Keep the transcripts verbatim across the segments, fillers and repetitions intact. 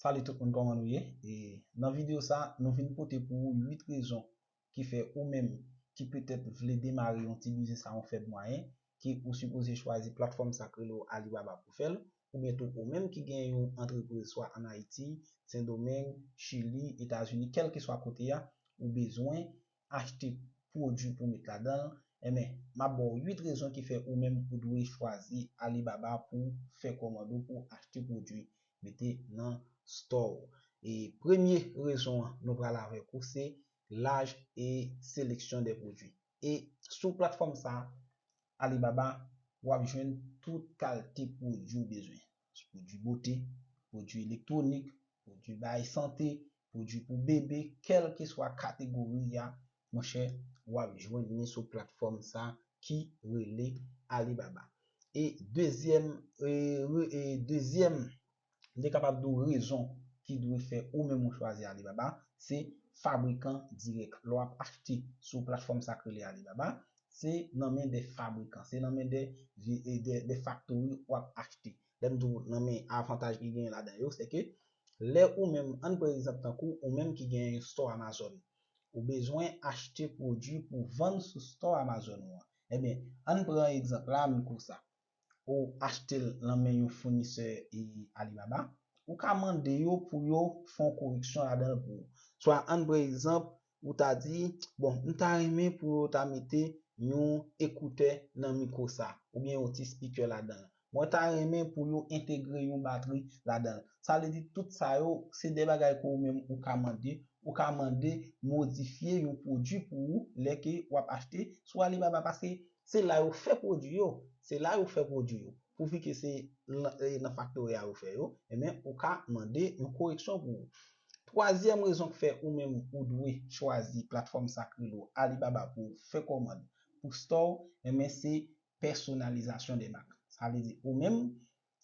Salut tout moun, kòman nou ye? E nan videyo sa, nou vin pote pou ou uit rezon ki fè ou menm ki petèt vle demare yon ti biznis a yon fèb mwayen, ki ou sipoze chwazi platfòm sa k rele Alibaba pou fè l, oubyen tou ou menm ki gen yon antrepriz swa ann Ayiti, Sendomeng, Chili, Etazini, kèlkeswa kote a, ou bezwen achte pwodui pou met ladan l, enben, m ap ba w uit rezon ki fè ou menm ou dwe chwazi Alibaba pou fè kòmand ou, pou achte pwodui mete nan store w. E premye rezon an nou pral avèk ou se laj e seleksyon de pwodui. E sou platfòm sa, Alibaba, w ap jwenn tout kalite pwodui ou bezwen. Pwodui bote, pwodui elektwonik, pwodui bay sante, pwodui pou bebe, kèlkeswa kategori a, monchè, w ap jwenn li sou platfòm sa ki rele Alibaba. E dezyèm, e, re- e dezyèm, m te kapab di w rezon ki dwe fè ou menm ou chwazi Alibaba, se fabrikan dirèk. Lè w ap achte sou platfòm sa k rele Alibaba, se nan men de fabrikan, se nan men de, de, de factory w ap achte. Lè m di w nan men avantaj ki genyen ladan yo, se ke lè ou menm, ann pran egzanp tankou ou menm ki gen yon store Amazon, ou bezwen achte pwodui pou vann sou store Amazon ou an. Ebyen, ann pran egzanp la, m konsa. Ou achte l nan men yon founisè e Alibaba, ou ka mande yo pou yo fè yon koreksyon ladan l pou ou. Swa, ann pran egzanp, ou ta di, bon, m ta renmen pou yo ta mete yon ekoutè nan mikwo sa, oubyen yon ti speaker ladan l. Mwen ta renmen pou yo entegre yon batri ladan l. Sa vle di, tout sa yo, se de bagay ke ou menm ou ka mande, ou ka mande modifye yon pwodui pou ou, lè ke w ap achte sou Alibaba, paske se la yo fè pwodui yo, se la yo fè pwodui yo. Pouvi ke se nan, e, nan faktori a yo fè yo, ebyen, ou ka mande yon koreksyon pou ou. Twazyèm rezon k fè ou menm ou dwe chwazi platfòm sa k rele Alibaba pou w fè kòmand pou store w, ebyen, se pèsonalizasyon de mak. Sa vle di, ou menm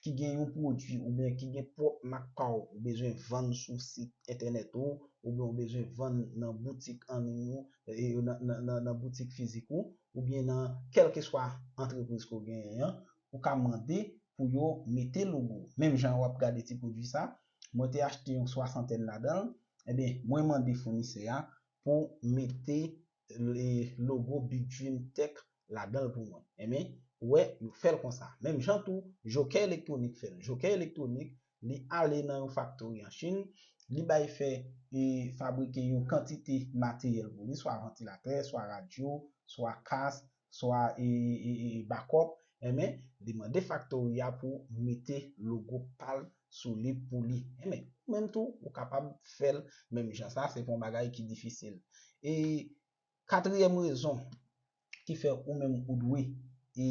ki gen yon pwodui oubyen ki gen pwòp mak pa w, ou bezwen vann sou sit entènèt ou, oubyen ou bezwen vann nan boutik an liy ou, e, nan, nan, nan, nan boutik fizik ou, oubyen nan kèlkeswa antrepriz ke w genyen an, ou ka mande pou yo mete logo. Menm jan w ap gade ti pwodui sa, mwen te achte yon swasantèn ladan l, ebyen, mwen mande founisè a pou mete le logo Big Dream Tech ladan l pou mwen. Ebyen, ou wè, yo fè l konsa. Menm jan tou, Jokè Elektwonik fè l. Jokè Elektwonik, li ale nan yon faktori an Chin, li bay fè e fabrike yon kantite materyèl pou li, swa vantilatè, swa radyo, swa kas, swa e, e, e, e bakòp. Ebyen, li mande faktori a pou mete logo pa l sou li pou li. Ebyen, ou menm tou, ou kapab fè l menm jan sa, se pa yon bagay ki difisil. E katriyèm rezon ki fè ou menm ou dwe e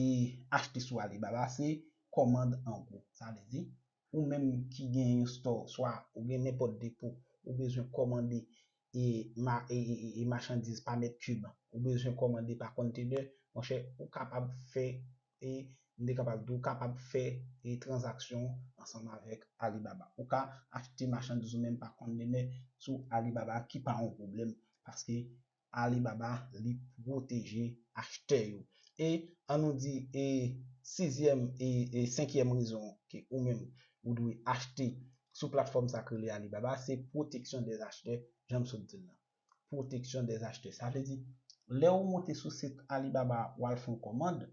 achte sou Alibaba, se kòmand an gwo. Sa vle di, ou menm ki gen yon store, swa ou gen nenpòt depo, ou bezwen kòmande e, ma, e, e, e, e machandiz pa mèt kib, ou bezwen kòmande pa konntenè, monchè, ou kapab fè, e m te kapab di w, ou kapab fè e tranzaksyon ansanm avèk Alibaba. Ou ka achte machandiz ou menm pa konntenè sou Alibaba, ki pa yon pwoblèm, paske Alibaba, li pwoteje achtè yo. E ann nou di, e sizyèm e, e senkyèm rezon ke ou menm ou dwe achte sou platfòm sa k rele Alibaba, se pwoteksyon dè achtè, jan m sot di l la. Pwoteksyon dè achtè. Sa vle di, lè ou monte sou sit Alibaba, w al fè yon kòmand,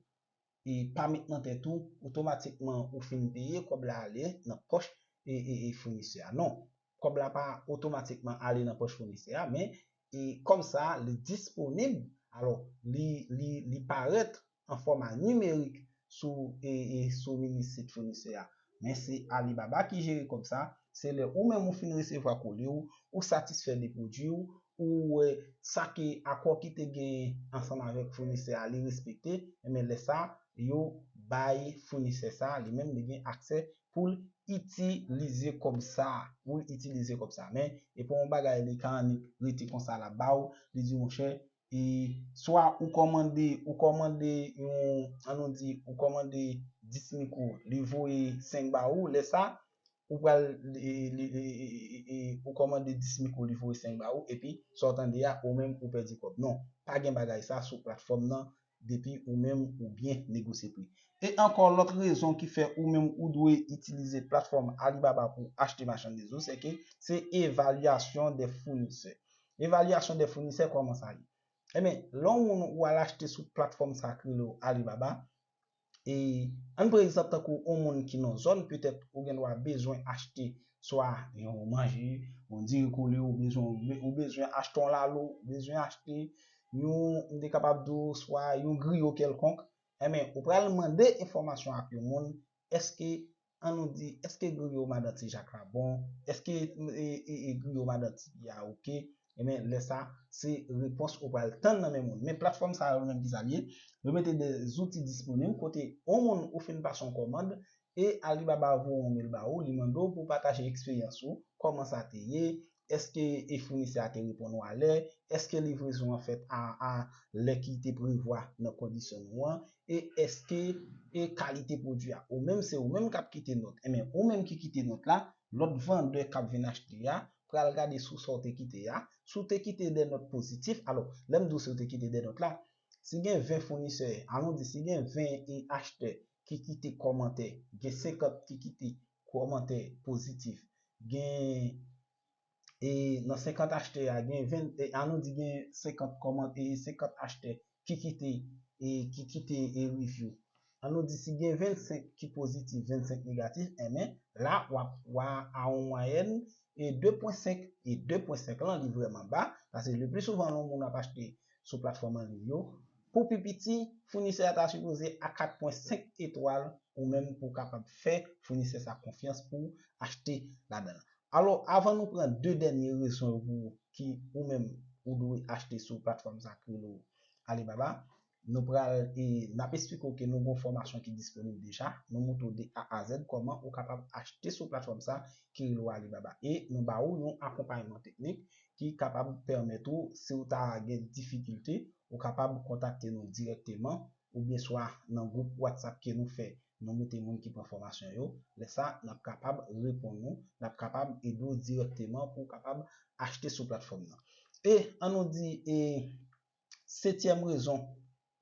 e pa met nan tèt ou, otomatikman ou fin peye, kòb la ale nan pòch e, e, e founisè a. Non, kòb la pa otomatikman ale nan pòch founisè a, men e kòb sa a, li disponib, alò, li, li, li parèt an fòma nimerik sou, e, e sou mini sit founisè a. Men se Alibaba ki jere kòb sa, se lè ou menm ou fin resevwa koli w, ou satisfè de pwodui w, ou wè sa ke akò ki te genyen ansanm avèk founisè a, li respekte, enben lè sa, yo bay founisè sa, li menm li gen aksè pou l itilize kòb sa, pou l itilize kòb sa. Men, e pa yon bagay li ka annik rete konsa l ap ba w, li di, monchè, e swa ou kòmande, ou kòmande yon, ann nou di, ou kòmande dis mikwo, li voye senk ba ou, lè sa, ou pral, e, li, e, e, e, e, ou kòmande dis mikwo, li voye senk ba ou, epi sa w tande a, ou menm ou pèdi kòb. Non, pa gen bagay sa sou platfòm nan, depi ou menm ou byen negosye pri. E ankò, lòt rezon ki fè ou menm ou dwe itilize platfòm Alibaba pou achte machandiz ou, se ke se evalyasyon de founisè. Evalyasyon de founisè, kòman sa ye? Ebyen, lè yon moun ou al achte sou platfòm sa ki rele Alibaba, e ann pran egzanp tankou yon moun ki nan zòn, petèt ou gen dwa bezwen achte swa yon manje, yon diri kole, ou bezwen, ou bezwen achte yon lalo, ou bezwen achte yon, m te kapab di w, swa yon griyo kèlkonk, enben, ou pral mande enfòmasyon ak yon moun, èske, ann nou di, èske griyo madan Ti Jak la bon? Èske e, e, e griyo madan Ti Pya oke? Enben, lè sa, se repons ou pral tann nan men moun. Men platfòm sa yo menm ki sa l ye, yo mete de zouti disponib kote yon moun ou fin pase yon kòmand e Alibaba voye yon mail ba ou, li mande w pou w pataje eksperyans ou, kòman sa te ye, èske e founisè a te reponn ou alè, èske livrezon an fèt a, a lè ki te prevwa nan kondisyon nou an, e èske e kalite pwodui a. Ou menm, se ou menm k ap kite nòt. Enben, ou menm ki kite nòt la, lòt vandè k ap vin achte a pral gade sou sa w te kite a. Si w te kite de nòt pozitif, alò, lè m di w si w te kite de nòt la, si gen ven founisè, anon di si gen ven e achtè ki kite kòmantè, gen senkant ki kite kòmantè pozitif, gen e nan senkant achtè a, gen ven, e, anon di gen senkant kòmantè, e senkant achtè ki kite, e ki kite e review. Anon di si gen vennsenk ki pozitif, vennsenk negatif, enben, la w ap, w a, a yon mwayèn e de pwen senk, e de pwen senk lan, li vrèman ba, paske le pli souvan lè yon moun ap achte sou platfòm an liy yo, pou pi piti, founisè a ta sipoze a kat pwen senk etwal ou menm pou w kapab fè founisè sa konfyans pou w achte ladan l. Alò, avan nou pran de dènye rezon yo pou ki ou menm ou dwe achte sou platfòm sa ki rele Alibaba, nou pral, e, n ap eksplike w ke nou gen yon fòmasyon ki disponib deja. Nou montre w de A a Z kòman ou kapab achte sou platfòm sa ki rele Alibaba. E nou ba ou yon akonpayman teknik ki kapab pèmèt ou, si w ta gen difikilte, ou kapab kontakte nou dirèkteman, oubyen swa nan gwoup WhatsApp ke nou fè, nou mete moun ki pran fòmasyon yo. Lè sa, n ap kapab reponn nou, n ap kapab ede w dirèkteman pou w kapab achte sou platfòm nan. E ann nou di, e, setyèm rezon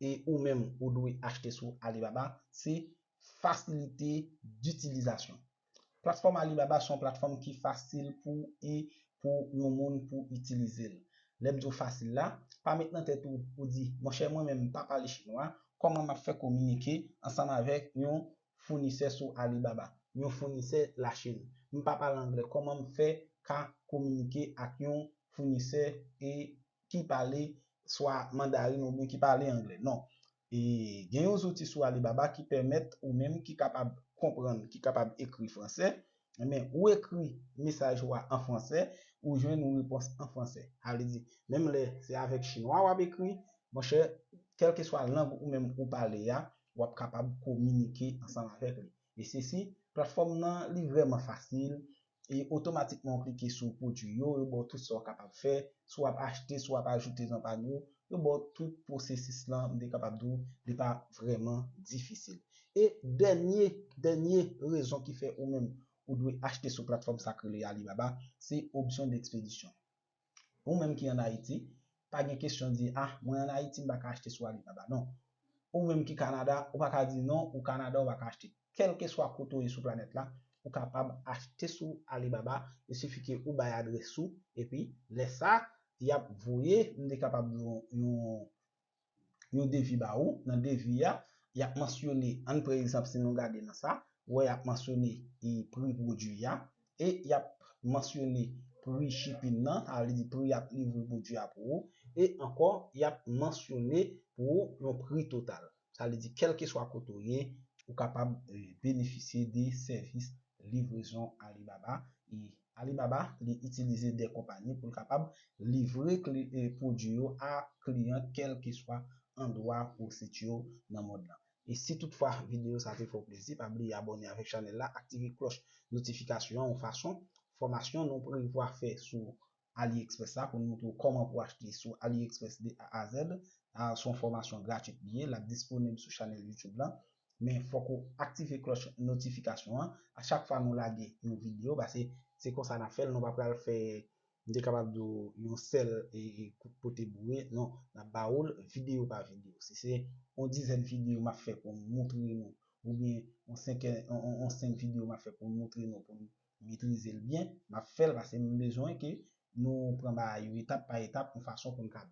e ou menm ou dwe achte sou Alibaba, se fasilite ditilizasyon. Platfòm Alibaba se yon platfòm ki fasil pou e pou yon moun pou itilize l. Lè m di w fasil la, pa met nan tèt ou, ou di, monchè, mwen menm m pa pale chinwa, kòman m ap fè kominike ansanm avèk yon founisè sou Alibaba, yon founisè Lachin? M pa pale anglè, kòman m fè ka kominike ak yon founisè e ki pale swa mandarin oubyen ki pale anglè? Non. E gen yon zouti sou Alibaba ki pèmèt ou menm ki kapab konprann, ki kapab ekri fransè, enben, ou ekri mesaj ou a an fransè, ou jwenn yon repons an fransè. Sa vle di, menm lè se avèk chinwa w ap ekri, monchè, kèlkeswa lang ou menm ou pale a, w ap kapab kominike ansanm avèk li. E sesi, platfòm nan, li vrèman fasil, e otomatikman w klike sou pwodui yo, yo ba w tout sa w kapab fè, si w ap achte, si w ap ajoute nan panye w, yo ba w tout pwosesis lan, m te kapab di w, li pa vrèman difisil. E dènye, dènye rezon ki fè ou menm ou dwe achte sou platfòm sa k rele Alibaba, se opsyon dekspedisyon. Ou menm ki ann Ayiti, pa gen kesyon di, ah, mwen ann Ayiti, m pa ka achte sou Alibaba. Non. Ou menm ki Kanada, ou pa ka di non, ou Kanada, ou pa ka achte. Kèlkeswa kote w ye sou planèt la, ou kapab achte sou Alibaba, il sifi ke ou bay adrès ou, epi lè sa, y ap voye, m te kapab di w, yon, yon devi ba ou. Nan devi a, y ap mansyone, ann pran egzanp, si nou gade nan sa, ou wè y ap mansyone e pri pwodui a, e y ap mansyone pri shipping nan, sa vle di pri y ap livre pwodui a pou ou, e ankò, y ap mansyone pou ou yon pri total. Sa vle di, kèlkeswa kote w ye, ou kapab, e, benefisye de sèvis livrezon Alibaba. E Alibaba, li itilize de konpayi pou l kapab livre kli-, e, pwodui yo a kliyan, kèlkeswa andwa ou sitiye w nan mond lan. E si toutfwa videyo sa te fè w plezi, pa bliye abòne avèk chanèl la, aktive klòch notifikasyon an, yon fason, fòmasyon nou prevwa fè sou AliExpress la, pou n montre w kòman pou achte sou AliExpress de A a Z. A, se yon fòmasyon gratwit li ye, l ap disponib sou chanèl YouTube lan. Men fòk ou aktive klòch notifikasyon an. A chak fwa nou lage yon videyo, paske se konsa n ap fè l, nou pa pral fè, m te kapab di w, yon sèl e, e kout pote boure. Non, n ap ba w l videyo pa videyo. Si se yon dizèn videyo m ap fè pou m montre nou oubyen yon senk, yon, yon, yon senk videyo m ap fè pou m montre nou, pou n metrize l byen, m ap fè l paske m bezwen ke nou pran bagay yo etap pa etap, yon fason pou n ka